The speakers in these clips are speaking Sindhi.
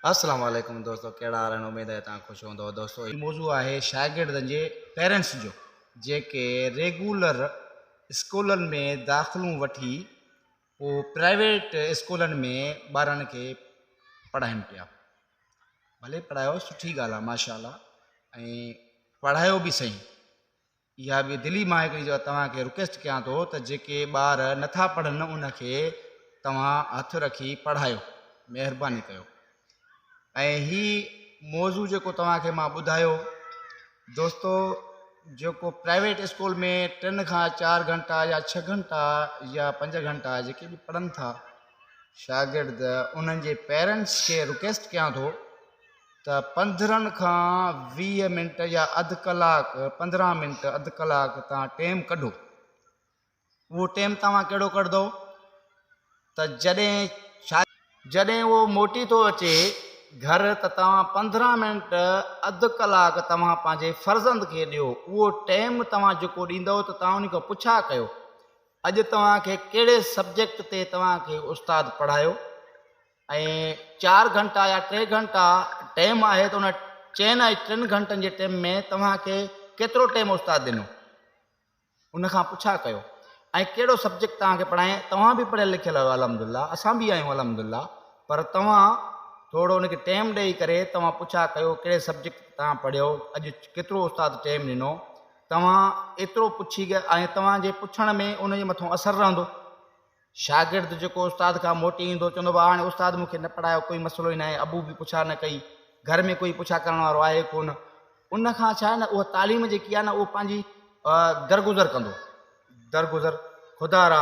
السلام عليڪم دوستو ڪهڙا حال آهن اميد آهي توهان خوش هوندو دوستو هي موضوع آهي شاگردن جي پيرنٽس جو جيڪي ريگولر اسڪولن ۾ داخلون وٺي پوء پرائيويٽ اسڪولن ۾ ٻارن کي پڙهائين پيا ڀلي پڙهايو سٺي ڳالهه آهي ماشاء الله ۽ پڙهايو به صحيح اها به دلي مان هڪڙي جو توهان کي رڪويسٽ ڪيان ٿو ته جيڪي ٻار نٿا پڙهن ان کي توهان هٿ رکي پڙهايو مهرباني ڪيو ۽ هي موضوع جيڪو توهان کي مان ٻڌايو دوستو جيڪو پرائيويٽ اسڪول ۾ ٽن کان چار گهنٽا يا ڇهه گهنٽا يا پنج گهنٽا جيڪي به پڙهن ٿا شاگرد انهن جي پيرنٽس کي رڪويسٽ ڪيان ٿو ته 15 کان 20 منٽ يا اڌ ڪلاڪ 15 منٽ اڌ ڪلاڪ توهان ٽيم ڪڍو اهو ٽيم توهان ڪهڙو ڪڍندو ته جڏهن جڏهن اهو موٽي ٿو اچي گهر ته توهان 15 منٽ اڌ ڪلاڪ توهان پنهنجي فرزند کي ڏيو اهو ٽيم توهان جيڪو ڏيندو ته توهان ان کان پڇا ڪيو اڄ توهان کي ڪهڙي سبجيڪٽ تي توهان کي استاد پڙهايو ۽ چار گهنٽا يا ٽي گهنٽا ٽيم آهي ته ان چئن ۽ ٽن گهنٽن جي ٽيم ۾ توهان کي ڪيترو ٽيم استاد ڏنو ان کان پڇا ڪيو ۽ ڪهڙو سبجيڪٽ توهان کي پڙهائين توهان به پڙهيل لکيل آهيو الحمد لله اسان به آهيون الحمد لله پر توهان ٿورو ان کي ٽيم ڏيئي ڪري توهان پڇا ڪيو ڪهڙي سبجيڪٽ توهان پڙهيو اڄ ڪيترو استاد ٽيم ڏنو توهان ايترو پڇي ۽ توهان جي پڇڻ ۾ ان جي مٿان اثر رهندو شاگرد جيڪو استاد کان موٽي ايندو چوندو بابا هاڻي استاد مون کي نه پڙهايو ڪوئي مسئلو ئي ناهي ابو به پڇا نه ڪئي گهر ۾ ڪوئي پڇا ڪرڻ وارو آهي ڪونه ان کان ڇا آهي نه اها تعليم جيڪي آهي نه اهو پنهنجي درگذر ڪندو درگذر خدا را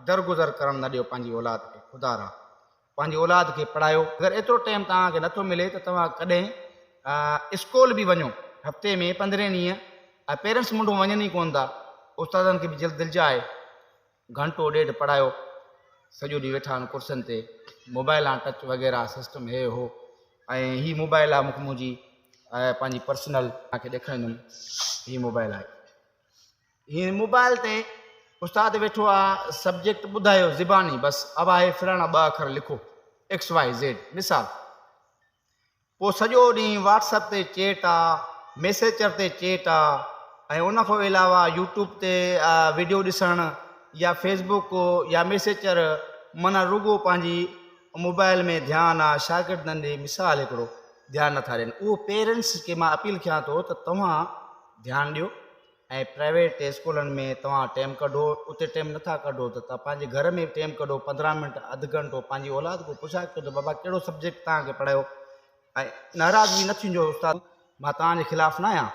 درگذر ڪرڻ نه ڏيو پنهنجي اولاد کي خدا را پنهنجي اولاد کي پڙهايو اگر ايترو ٽائيم توهان کي نٿو ملي ته توهان ڪڏهن اسڪول به وڃو هفتي ۾ 15 ڏينهن پيرنٽس منڍو وڃن ئي ڪونه ٿا استادن کي به جلد دلجاء آهي گهنٽو ڏيڍ پڙهايو، سڄو ڏينهن ويٺا آهن ڪرسين تي، موبائل آن ٽچ وغيره سسٽم هي هو ۽ هي موبائل آهي مونکي منهنجي پنهنجي پرسنل توهان کي ڏيکاريندم هي موبائل آهي هي موبائل تي استاد ويٺو آ سبجيڪٽ ٻڌايو زباني بس ابا هي فلاڻا ٻه اکر لکو ايڪس وائي زيڊ مثال پوء سڄو ڏينهن واٽس اپ تي چيٽ آ، ميسيچر تي چيٽ آ ۽ ان کان علاوه يوٽيوب تي وڊيو ڏسڻ يا فيس بڪ يا ميسيچر معنيٰ رڳو پنهنجي موبائل ۾ ڌيان آ شاگردن ڏي مثال هڪڙو ڌيان نٿا ڏين اهو پيرنٽس کي مان اپيل ڪيان ٿو ته توهان ڌيان ڏيو ۽ پرائيويٽ اسڪولن ۾ توهان ٽيم ڪڍو اتي ٽيم نٿا ڪڍو ته توهان پنهنجي گهر ۾ ٽيم ڪڍو 15 منٽ اڌ گهنٽو پنهنجي اولاد کان پڇا ڪيو ته بابا ڪهڙو سبجيڪٽ توهان کي پڙهايو ۽ ناراض به نه ٿينجو استاد مان توهان جي خلاف نه آهيان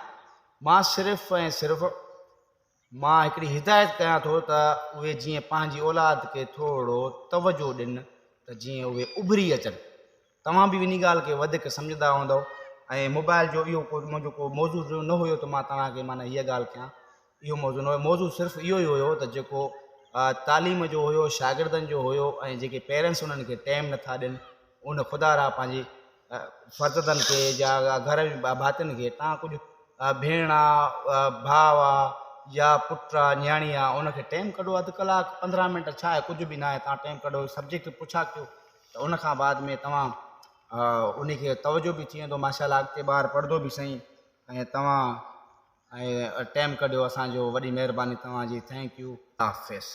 مان صرف ۽ صرف مان هڪڙي هدايت ڪيان ٿو ته اهي جيئن پنهنجي اولاد کي ٿورو توجه ڏين ته جيئن اهي اڀري اچن توهان به انهي ڳالهه کي وڌيڪ سمجهندا هوندؤ ۽ موبائل جو اهو ڪو منهنجو ڪو موضوع نه هيو ته مان توهان کي معنيٰ هيء ڳالهه ڪيان اهو موضوع نه هيو موضوع صرف اهو ئي هيو ته جيڪو تعليم جو هيو شاگردن جو هيو ۽ جيڪي پيرنٽس انهن کي ٽائيم نٿا ڏين ان خدا را پنهنجي فرزندن کي يا گهر جي ڀاتين کي توهان ڪجهه ڀيڻ آ ڀاء آ يا پٽ آ نياڻي آ ان کي ٽائيم ڪڍو اڌ ڪلاڪ 15 منٽ ڇا آهي ڪجهه به نه آهي توهان ٽائيم ڪڍو سبجيڪٽ پڇا ڪيو ته ان کان بعد ۾ توهان ان کي توجه به ٿي ويندو ماشاء الله اڳتي ٻار پڙهندو به سائين ۽ توهان ۽ ٽائيم ڪڍيو اسان جو وڏي مهرباني توهان جي thank you. حافظ.